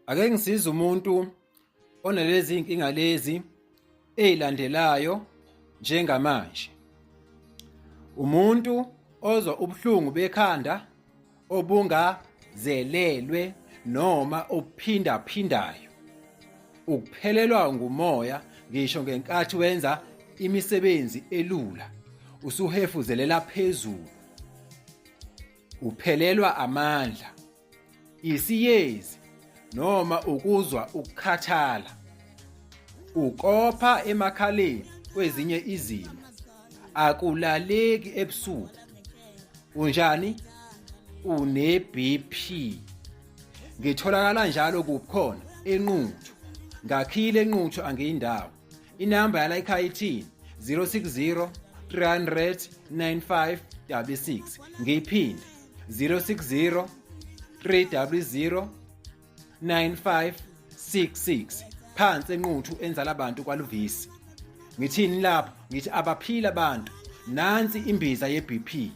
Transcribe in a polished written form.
Ake ngisize umuntu onalezi inkinga lezi ezilandelayo njengamanje. Umuntu ozwa ubuhlungu bekhanda obungazelelwe noma obuphindaphindayo. Ukuphelelwa ngumoya ngisho ngenkathi wenza imisebenzi elula, usuhefuzelela phezulu. Uphelelwa amandla. Isiyezi noma ukuzwa ukukhathala. Ukopha emakhaleni kwezinye izimo. Akulaleki ebusuku. Unjani? Une-BP. Ngitholakala njalo kuphi khona? ENquthu. Ngakhile eNquthu angiyindawo. Inamba yala ekhaya ithini? 060 300 9566. Ngiyiphinde 060 300 9566. Phansi eNquthu enzala abantu kwaLuvisi. Ngithini lapho? Ngithi abaphila abantu. Nansi imbiza ye-BP.